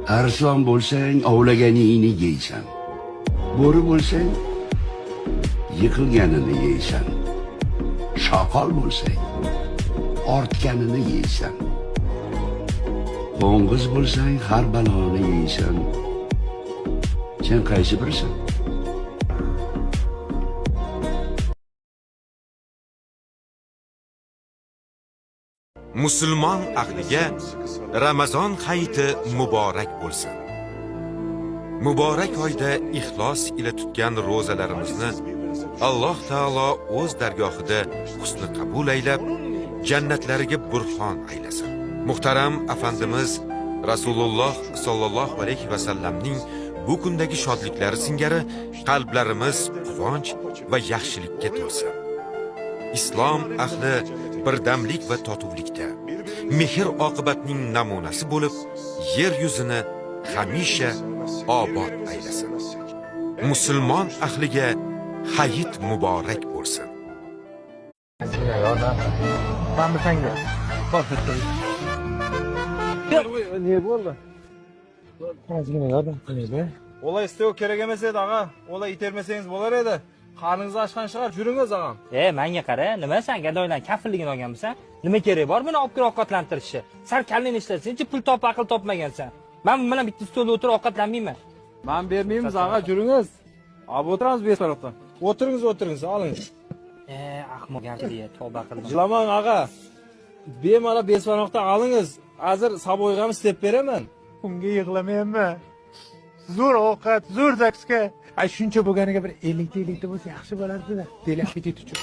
Arslon bo'lsang, ovlaganingni yeysan. Bo'ri bo'lsang, yiqilganini yeysan. Shoqol bo'lsang, ortganini yeysan. Qo'ng'iz bo'lsang, har baloni yeysan. Sen qaysi birisan? Musulmon ahliga Ramazon hayiti muborak bo'lsin. Muborak oyda ixlos ila tutgan ro'zalarimizni Alloh taolo o'z dargohida husni qabul aylab, jannatlariga burxon aylasin. Muhtaram afandimiz Rasululloh sollallohu alayhi va sallamning bu kundagi shodliklari singari qalblarimiz quvonch va yaxshilikka to'lsin. Islom ahli birdamlik va totuvlikda mehr oqibatning namunasi bo'lib, yer yuzini hamisha obod aylasin. Musulmon ahliga hayit muborak bo'lsin. Mana senga. Ne bo'ldi? Ozgina yordam qiling. Olay isteu kerak emas edi, ag'a. Olay itermasangiz bo'lar edi. Qorningiz ochgan chiqar, yuringiz ag'am. E, menga qara, nima sen gadoylarning kafilligini olganmisan? Nima kerak bor buni olib kirib ovqatlantirishni? Sal kallangni ishlatsangchi, pul topib aql topmagansan. Men bu bilan bitta stolda o'tirib ovqatlanmayman. Man bermaymiz, ag'a, yuringiz. Olib o'tiramiz besh. O'tiringiz, o'tiringiz, olingiz. E, ahmoq gapiriya, tavba qildim. Jilamang, ag'a. Bemalol 5 barmoqdan olingiz. Hozir saboyga ham istab beraman. Unga yig'lamayapman. Zo'r ovqat, zo'r закуска. Ay, shuncha bo'lganiga bir 50 ta 50 ta bo'lsa yaxshi bo'lardi-da. Deli appetit uchun.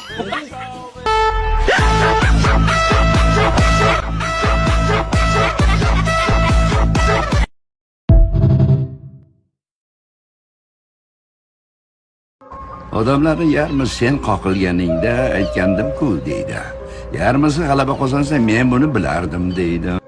Odamlarni yarmi sen qoqilganingda aytgandim-ku deydi. Yarmisi g'alaba qozonsa men buni bilardim deydi.